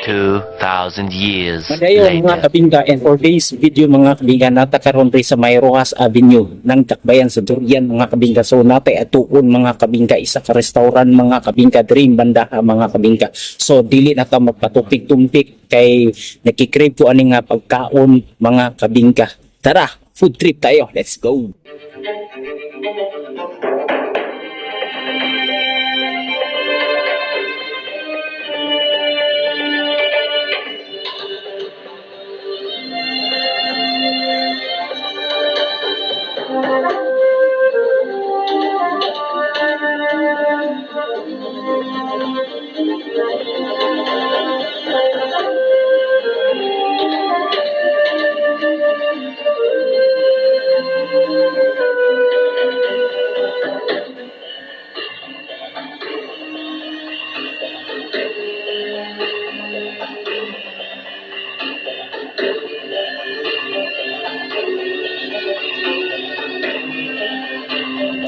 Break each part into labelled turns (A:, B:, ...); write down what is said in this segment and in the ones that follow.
A: 2,000 years
B: Madayon mga
A: later.
B: kabingga, and for this video, mga kabingga, nata karon sa May Rojas Avenue ng Dakbayan sa Durian, mga kabingga. So natay atuon, mga kabingga, isa ka restaurant, mga kabingga, dream bandaha, mga kabingga. So dili na ta magpatupik-tumpik kay nakikrave ko ani nga pagkaon, mga kabingga. Tara, food trip tayo. Let's go.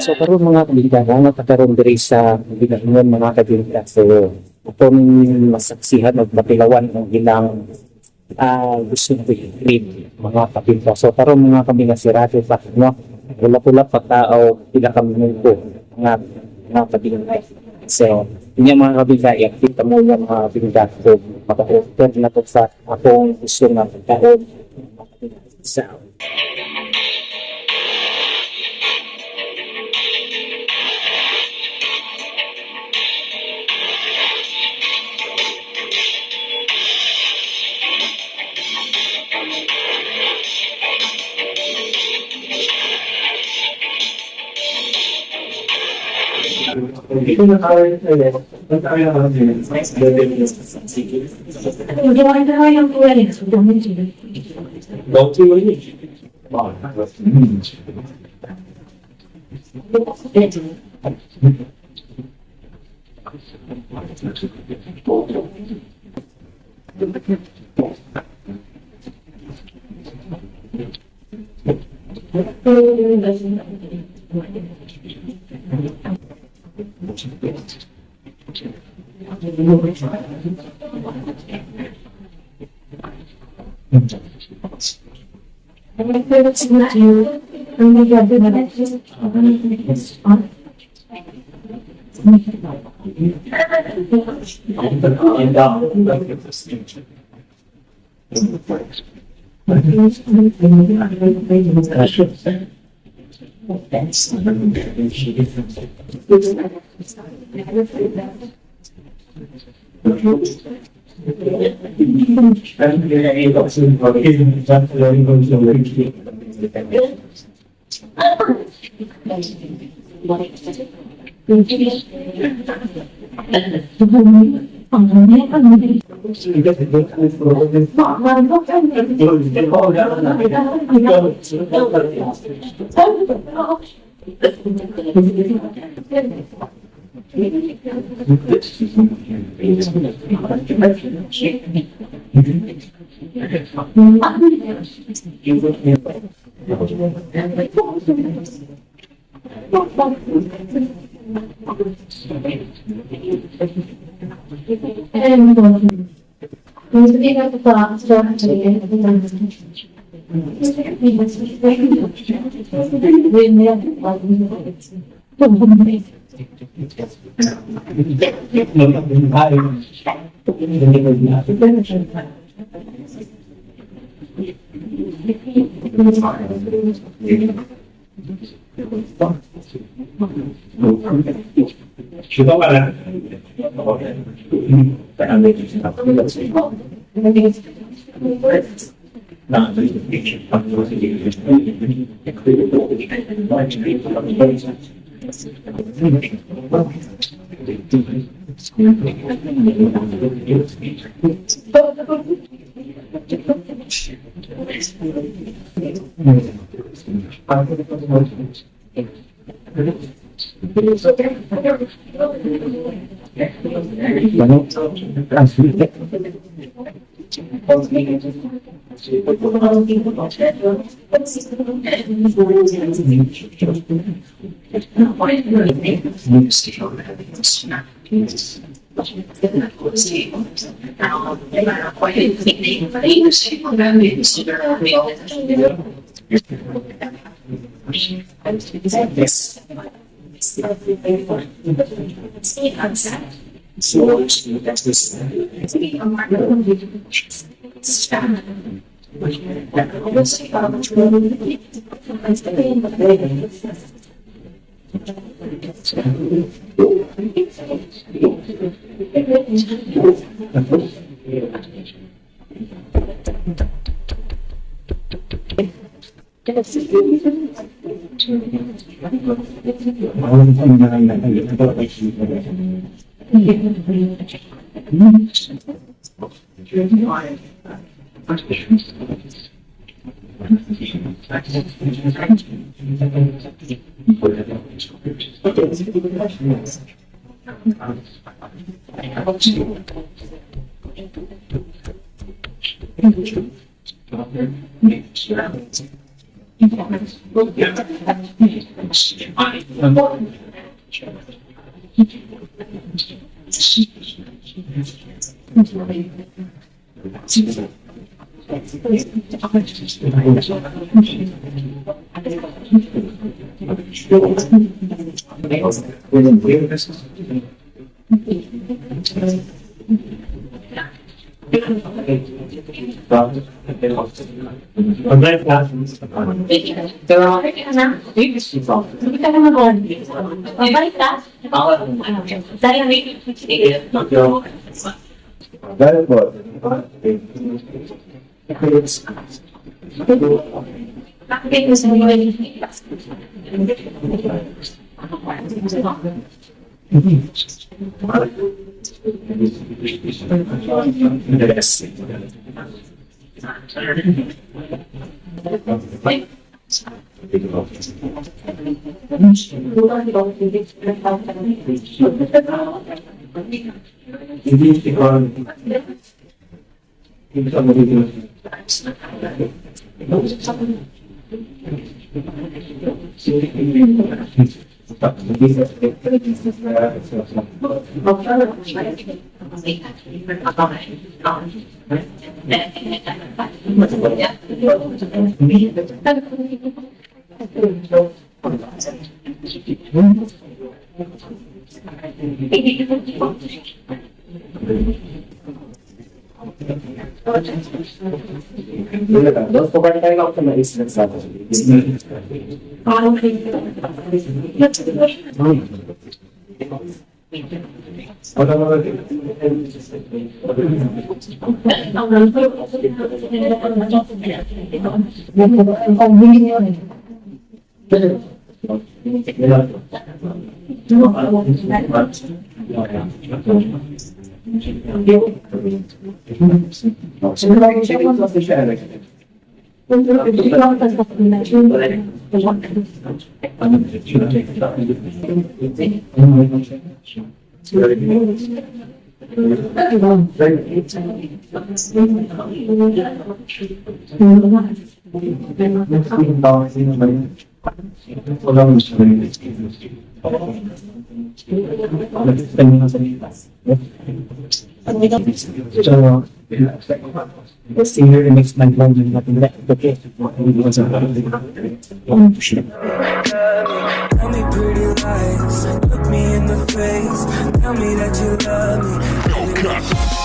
B: So karon, mga kabingga, nga pagkaroon diri sa bilangon, mga kabingga. So atong masaksihan og mapilawan ang ilang gusto na i-trip, mga kabingga. So karon, mga kabingga, si Rafi pa no. Wala-pula pa tao pila ka minuto, mga kabingga. So inya, mga kabingga, i-active mo yung mga kabingga. So maka-order na to sa akong gusto nga pagkaon, mga kabingga. So Yes.
A: Tell me pretty lies, look me in the face. Tell me that you love me.